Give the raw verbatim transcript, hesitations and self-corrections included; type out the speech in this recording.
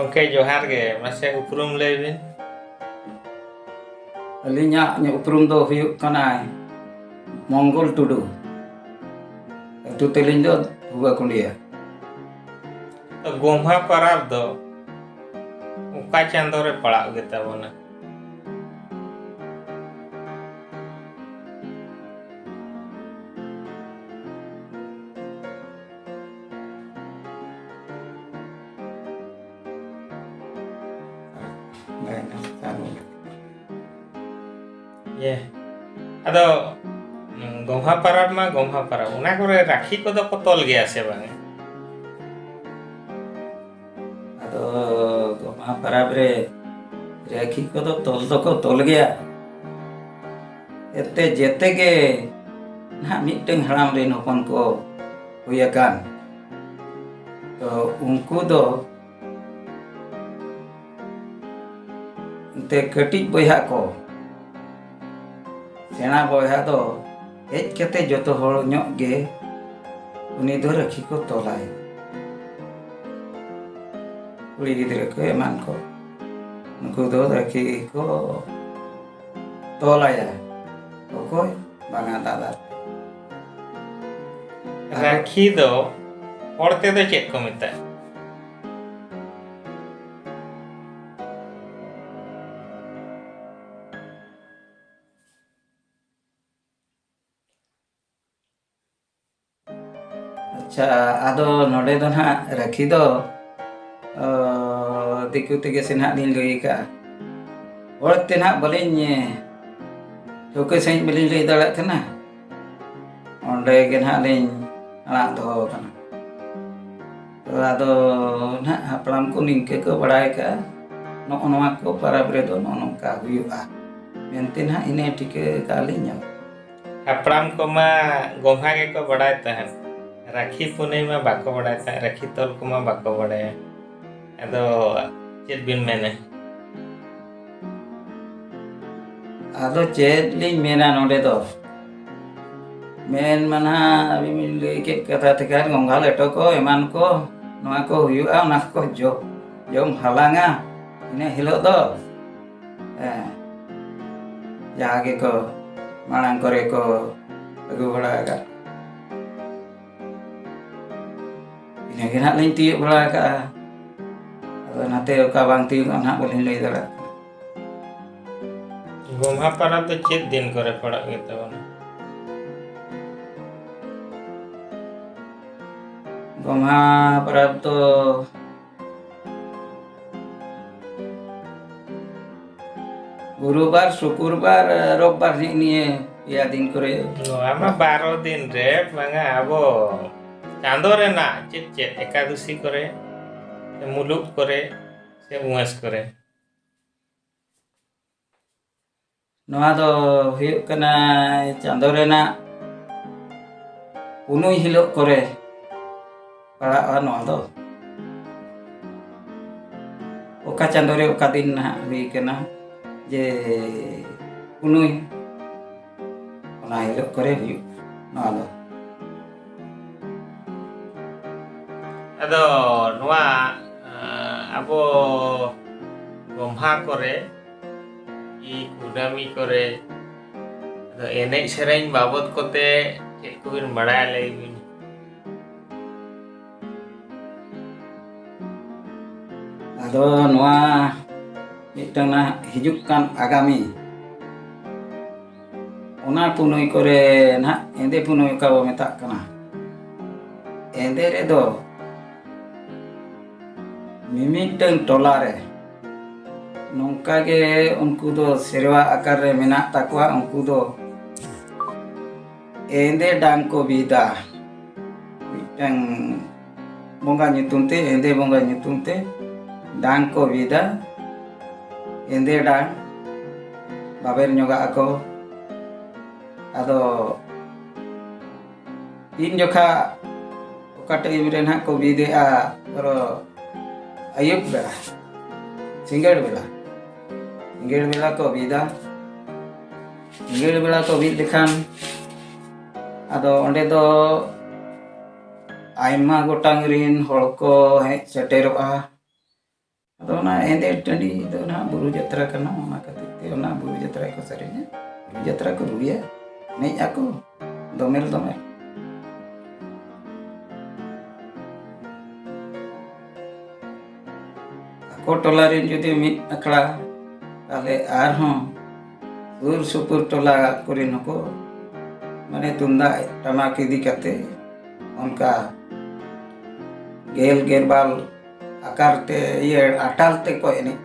ᱜᱚᱢᱠᱮ, ᱡᱚᱦᱟᱨ ᱜᱮ᱾ ᱢᱟᱥᱮ ᱩᱯᱨᱩᱢ ᱞᱟᱹᱭ ᱵᱤᱱ᱾ ᱟᱹᱞᱤᱧᱟᱜ ᱩᱯᱨᱩᱢ ᱫᱚ ᱦᱩᱭᱩᱜ ᱠᱟᱱᱟᱭ ᱢᱚᱝᱜᱚᱞ ᱴᱩᱰᱩ, ᱟᱹᱛᱩ ᱛᱟᱹᱞᱤᱧ ᱫᱚ ᱵᱷᱩᱜᱟᱹᱠᱩᱸᱰᱤᱭᱟ᱾ ᱛᱚ, ᱜᱚᱢᱦᱟ ᱯᱟᱨᱟᱵᱽ ᱫᱚ ᱚᱠᱟ ᱪᱟᱸᱫᱳ ᱨᱮ ᱯᱟᱲᱟᱜ ᱜᱮ ᱛᱟᱵᱚᱱᱟ? ᱤᱭᱟᱹ, ᱟᱫᱚ, ᱩᱸ, ᱜᱚᱢᱦᱟ ᱯᱟᱨᱟᱵᱽ ᱢᱟ ᱜᱚᱢᱦᱟ ᱯᱟᱨᱟᱵᱽ, ᱚᱱᱟ ᱠᱚᱨᱮ ᱨᱟᱠᱷᱤ ᱠᱚᱫᱚ ᱠᱚ ᱛᱚᱞ ᱜᱮᱭᱟ ᱥᱮ ᱵᱟᱝ? ᱟᱫᱚ ᱜᱚᱢᱦᱟ ᱯᱟᱨᱟᱵᱽ ᱨᱮ ᱨᱟᱹᱠᱷᱤ ᱠᱚᱫᱚ ᱛᱚᱞ ᱫᱚᱠᱚ ᱛᱚᱞ ᱜᱮᱭᱟ᱾ ᱮᱱᱛᱮ ᱡᱮᱛᱮ ᱜᱮ ᱱᱟᱦᱟᱜ ᱢᱤᱫᱴᱟᱝ ᱦᱟᱲᱟᱢ ᱨᱮᱱ ᱦᱚᱯᱚᱱ ᱠᱚ ᱦᱩᱭ ᱟᱠᱟᱱ, ᱛᱚ ᱩᱱᱠᱩ ᱫᱚ ᱮᱱᱛᱮ ᱠᱟᱹᱴᱤᱡ ᱵᱚᱭᱦᱟ ᱠᱚ, ᱥᱮᱬᱟ ᱵᱚᱭᱦᱟ ᱫᱚ ᱦᱮᱡ ᱠᱟᱛᱮ ᱡᱚᱛᱚ ᱦᱚᱲ ᱧᱚᱜ ᱜᱮ ᱩᱱᱤ ᱫᱚ ᱨᱟᱹᱠᱷᱤ ᱠᱚ ᱛᱚᱞᱟᱭ᱾ ᱠᱩᱲᱤ ᱜᱤᱫᱽᱨᱟᱹ ᱠᱚ ᱮᱢᱟᱱ ᱠᱚ, ᱱᱩᱠᱩ ᱫᱚ ᱨᱟᱹᱠᱷᱤ ᱠᱚ ᱛᱚᱞᱟᱭᱟ᱾ ᱚᱠᱚᱭ? ᱵᱟᱝᱟ ᱫᱟᱫᱟ᱾ ᱨᱟᱹᱠᱷᱤ ᱫᱚ ᱦᱚᱲ ᱛᱮᱫᱚ ᱪᱮᱫ ᱠᱚ ᱢᱮᱛᱟᱜᱼᱟ? ᱟᱪᱪᱷᱟ, ᱟᱫᱚ ᱱᱚᱰᱮ ᱫᱚ ᱱᱟᱦᱟᱜ ᱨᱟᱹᱠᱷᱤ ᱫᱚ, ᱚ, ᱫᱤᱠᱩ ᱛᱮᱜᱮ ᱥᱮ ᱱᱟᱦᱟᱜ ᱞᱤᱧ ᱞᱟᱹᱭ ᱠᱟᱜᱼᱟ᱾ ᱦᱚᱲ ᱛᱮ ᱱᱟᱦᱟᱜ ᱵᱟᱹᱞᱤᱧ, ᱮ, ᱴᱷᱟᱹᱣᱠᱟᱹ ᱥᱟᱺᱦᱤᱡ ᱵᱟᱹᱞᱤᱧ ᱞᱟᱹᱭ ᱫᱟᱲᱮᱭᱟᱜ ᱠᱟᱱᱟ᱾ ᱚᱸᱰᱮ ᱜᱮ ᱱᱟᱦᱟᱜ ᱞᱤᱧ ᱟᱲᱟᱜ ᱫᱚᱦᱚ ᱠᱟᱱᱟ᱾ ᱛᱚ, ᱟᱫᱚ ᱱᱟᱦᱟᱜ ᱦᱟᱯᱲᱟᱢ ᱠᱚ ᱱᱤᱝᱠᱟᱹ ᱠᱚ ᱵᱟᱲᱟᱭ ᱠᱟᱜᱼᱟ, ᱱᱚᱜᱼᱚ ᱱᱚᱣᱟ ᱠᱚ ᱯᱟᱨᱟᱵᱽ ᱨᱮᱫᱚ ᱱᱚᱜᱼᱚ ᱱᱚᱝᱠᱟ ᱦᱩᱭᱩᱜᱼᱟ ᱢᱮᱱᱛᱮ ᱱᱟᱦᱟᱜ ᱤᱱᱟᱹ ᱴᱷᱤᱠᱟᱹ ᱠᱟᱜᱼᱟ ᱞᱤᱧ᱾ ᱦᱟᱯᱲᱟᱢ ᱠᱚᱢᱟ ᱜᱚᱢᱦᱟ ᱜᱮᱠᱚ ᱵᱟᱲᱟᱭ ᱛᱟᱦᱮᱸᱫ, ᱨᱟᱹᱠᱷᱤ ᱯᱩᱱᱟᱹᱭ ᱢᱟ ᱵᱟᱠᱚ ᱵᱟᱲᱟᱭ ᱛᱟᱦᱮᱸᱫ, ᱨᱟᱹᱠᱷᱤ ᱛᱚᱞ ᱠᱚᱢᱟ ᱵᱟᱠᱚ ᱵᱟᱲᱟᱭᱟ᱾ ᱟᱫᱚ ᱪᱮᱫ ᱵᱤᱱ ᱢᱮᱱᱟ? ᱟᱫᱚ ᱪᱮᱫ ᱞᱤᱧ ᱢᱮᱱᱟ ᱱᱚᱰᱮ ᱫᱚ? ᱢᱮᱱ ᱢᱟ ᱱᱟᱦᱟᱜ ᱟᱹᱵᱤᱱ ᱵᱤᱱ ᱞᱟᱹᱭ ᱠᱮᱫ ᱠᱟᱛᱷᱟ ᱛᱮᱠᱷᱟᱱ ᱜᱚᱸᱜᱷᱟ ᱞᱮᱴᱚ ᱠᱚ ᱮᱢᱟᱱ ᱠᱚ, ᱱᱚᱣᱟ ᱠᱚ ᱦᱩᱭᱩᱜᱼᱟ, ᱚᱱᱟ ᱠᱚ ᱡᱚᱢ᱾ ᱡᱚᱢ ᱦᱟᱞᱟᱝᱟ ᱤᱱᱟᱹ ᱦᱤᱞᱳᱜ ᱫᱚ᱾ ᱦᱮᱸ, ᱡᱟᱦᱟᱸ ᱜᱮᱠᱚ ᱢᱟᱲᱟᱝ ᱠᱚᱨᱮ ᱠᱚ ᱟᱹᱜᱩ ᱵᱟᱲᱟ ᱟᱠᱟᱫ, ᱤᱱᱟᱹ ᱜᱮ ᱱᱟᱦᱟᱜ ᱞᱤᱧ ᱛᱤᱭᱳᱜ ᱵᱟᱲᱟ ᱟᱠᱟᱫᱼᱟ᱾ ᱟᱫᱚ ᱱᱟᱛᱮ ᱚᱠᱟ ᱵᱟᱝ ᱛᱤᱭᱳᱜᱼᱟ ᱱᱟᱦᱟᱜ ᱵᱟᱹᱞᱤᱧ ᱞᱟᱹᱭ ᱫᱟᱲᱮᱭᱟᱜ ᱠᱟᱱᱟ᱾ ᱜᱚᱢᱦᱟ ᱯᱚᱨᱚᱵᱽ ᱫᱚ ᱪᱮᱫ ᱫᱤᱱ ᱠᱚᱨᱮ ᱯᱟᱲᱟᱜ ᱜᱮ ᱛᱟᱵᱚᱱᱟ? ᱜᱚᱢᱦᱟ ᱯᱚᱨᱚᱵᱽ ᱫᱚ ᱜᱩᱨᱩᱵᱟᱨ, ᱥᱩᱠᱩᱨᱵᱟᱨ, ᱨᱳᱵᱵᱟᱨ, ᱱᱮᱜᱼᱮ ᱱᱤᱭᱟᱹ ᱯᱮᱭᱟ ᱫᱤᱱ ᱠᱚᱨᱮ᱾ ᱱᱚᱣᱟ ᱢᱟ ᱵᱟᱨᱚ ᱫᱤᱱ ᱨᱮ, ᱵᱟᱝᱟ, ᱟᱵᱚ ᱪᱟᱸᱫᱚ ᱨᱮᱱᱟᱜ ᱪᱮᱫ ᱪᱮᱫ ᱮᱠᱟᱫᱚᱥᱤ ᱠᱚᱨᱮ, ᱥᱮ ᱢᱩᱞᱩᱜ ᱠᱚᱨᱮ, ᱥᱮ ᱩᱢᱟᱹᱥ ᱠᱚᱨᱮ? ᱱᱚᱣᱟ ᱫᱚ ᱦᱩᱭᱩᱜ ᱠᱟᱱᱟ ᱪᱟᱸᱫᱚ ᱨᱮᱱᱟᱜ ᱯᱩᱱᱩᱭ ᱦᱤᱞᱳᱜ ᱠᱚᱨᱮ ᱯᱟᱲᱟᱜᱼᱟ ᱱᱚᱣᱟ ᱫᱚ᱾ ᱚᱠᱟ ᱪᱟᱸᱫᱚ ᱨᱮ ᱚᱠᱟ ᱫᱤᱱ ᱱᱟᱦᱟᱜ ᱦᱩᱭ ᱠᱟᱱᱟ ᱡᱮ ᱯᱩᱱᱩᱭ, ᱚᱱᱟ ᱦᱤᱞᱳᱜ ᱠᱚᱨᱮ ᱦᱩᱭᱩᱜ ᱱᱚᱣᱟ ᱫᱚ᱾ ᱟᱫᱚ ᱱᱚᱣᱟ, ᱟᱸ, ᱟᱵᱚ ᱜᱚᱢᱦᱟ ᱠᱚᱨᱮ ᱠᱤ ᱠᱩᱱᱟᱹᱢᱤ ᱠᱚᱨᱮ, ᱟᱫᱚ ᱮᱱᱮᱡ ᱥᱮᱨᱮᱧ ᱵᱟᱵᱚᱫ ᱠᱚᱛᱮ ᱪᱮᱫ ᱠᱚᱵᱤᱱ ᱵᱟᱲᱟᱭᱟ, ᱞᱟᱹᱭ ᱵᱤᱱ? ᱟᱫᱚ ᱱᱚᱣᱟ ᱢᱤᱫᱴᱟᱝ ᱱᱟᱦᱟᱜ ᱦᱤᱡᱩᱜ ᱠᱟᱱ ᱟᱜᱟᱢᱤ, ᱚᱱᱟ ᱯᱩᱱᱟᱹᱭ ᱠᱚᱨᱮ ᱱᱟᱦᱟᱜ ᱮᱸᱫᱮ ᱯᱩᱱᱟᱹᱭ ᱚᱠᱟ ᱵᱚ ᱢᱮᱛᱟᱜ ᱠᱟᱱᱟ, ᱮᱸᱫᱮ ᱨᱮᱫᱚ ᱢᱤᱢᱤᱫᱴᱟᱹᱝ ᱴᱚᱞᱟ ᱨᱮ ᱱᱚᱝᱠᱟ ᱜᱮ ᱩᱱᱠᱩ ᱫᱚ ᱥᱮᱨᱣᱟ ᱟᱠᱟᱨ ᱨᱮ ᱢᱮᱱᱟᱜ ᱛᱟᱠᱚᱣᱟ᱾ ᱩᱱᱠᱩ ᱫᱚ ᱮᱸᱫᱮ ᱰᱟᱝ ᱠᱚ ᱵᱤᱫᱟ, ᱢᱤᱫᱴᱟᱹᱝ ᱵᱚᱸᱜᱟ ᱧᱩᱛᱩᱢ ᱛᱮ, ᱮᱸᱫᱮ ᱵᱚᱸᱜᱟ ᱧᱩᱛᱩᱢ ᱛᱮ ᱰᱟᱝ ᱠᱚ ᱵᱤᱫᱟ᱾ ᱮᱸᱫᱮ ᱰᱟᱝ ᱵᱟᱵᱮᱨ ᱧᱚᱜᱟᱜ ᱟᱠᱚ᱾ ᱟᱫᱚ ᱛᱤᱱ ᱡᱚᱠᱷᱟ ᱚᱠᱟ ᱴᱟᱭᱤᱢ ᱨᱮ ᱱᱟᱦᱟᱜ ᱠᱚ ᱵᱤᱫᱮᱜᱼᱟ, ᱫᱷᱚᱨᱚ ᱟᱹᱭᱩᱵ ᱵᱮᱲᱟ, ᱥᱤᱸᱜᱟᱹᱲ ᱵᱮᱲᱟ, ᱥᱤᱸᱜᱟᱹᱲ ᱵᱮᱲᱟ ᱠᱚ ᱵᱤᱫᱟ᱾ ᱥᱤᱸᱜᱟᱹᱲ ᱵᱮᱲᱟ ᱠᱚ ᱵᱤᱫ ᱞᱮᱠᱷᱟᱱ ᱟᱫᱚ ᱚᱸᱰᱮ ᱫᱚ ᱟᱭᱢᱟ ᱜᱚᱴᱟᱝ ᱨᱤᱱ ᱦᱚᱲ ᱠᱚ ᱦᱮᱡ ᱥᱮᱴᱮᱨᱚᱜᱼᱟ᱾ ᱛᱚ ᱚᱱᱟ ᱮᱸᱫᱮ ᱴᱟᱺᱰᱤ ᱫᱚ ᱱᱟᱦᱟᱜ ᱵᱩᱨᱩ ᱡᱟᱛᱨᱟ ᱠᱟᱱᱟ, ᱚᱱᱟ ᱠᱷᱟᱹᱛᱤᱨ ᱛᱮ ᱚᱱᱟ ᱵᱩᱨᱩ ᱡᱟᱛᱨᱟ ᱜᱮᱠᱚ ᱥᱮᱨᱮᱧᱟ, ᱵᱩᱨᱩ ᱡᱟᱛᱨᱟ ᱠᱚ ᱨᱩᱭᱟ, ᱮᱱᱮᱡ ᱟᱠᱚ ᱫᱚᱢᱮᱞ ᱫᱚᱢᱮᱞ᱾ ᱟᱠᱚ ᱴᱚᱞᱟ ᱨᱮᱱ ᱡᱩᱫᱤ ᱢᱤᱫ ᱟᱠᱷᱲᱟ, ᱛᱟᱦᱞᱮ ᱟᱨᱦᱚᱸ ᱥᱩᱨ ᱥᱩᱯᱩᱨ ᱴᱚᱞᱟ ᱠᱚᱨᱮᱱ ᱦᱚᱸᱠᱚ, ᱢᱟᱱᱮ, ᱛᱩᱢᱫᱟᱜ ᱴᱟᱢᱟᱠ ᱤᱫᱤ ᱠᱟᱛᱮ ᱚᱱᱠᱟ ᱜᱮᱞ ᱜᱮᱞᱵᱟᱨ ᱟᱠᱟᱨ ᱛᱮ, ᱤᱭᱟᱹ, ᱟᱴᱟᱞ ᱛᱮᱠᱚ ᱮᱱᱮᱡ᱾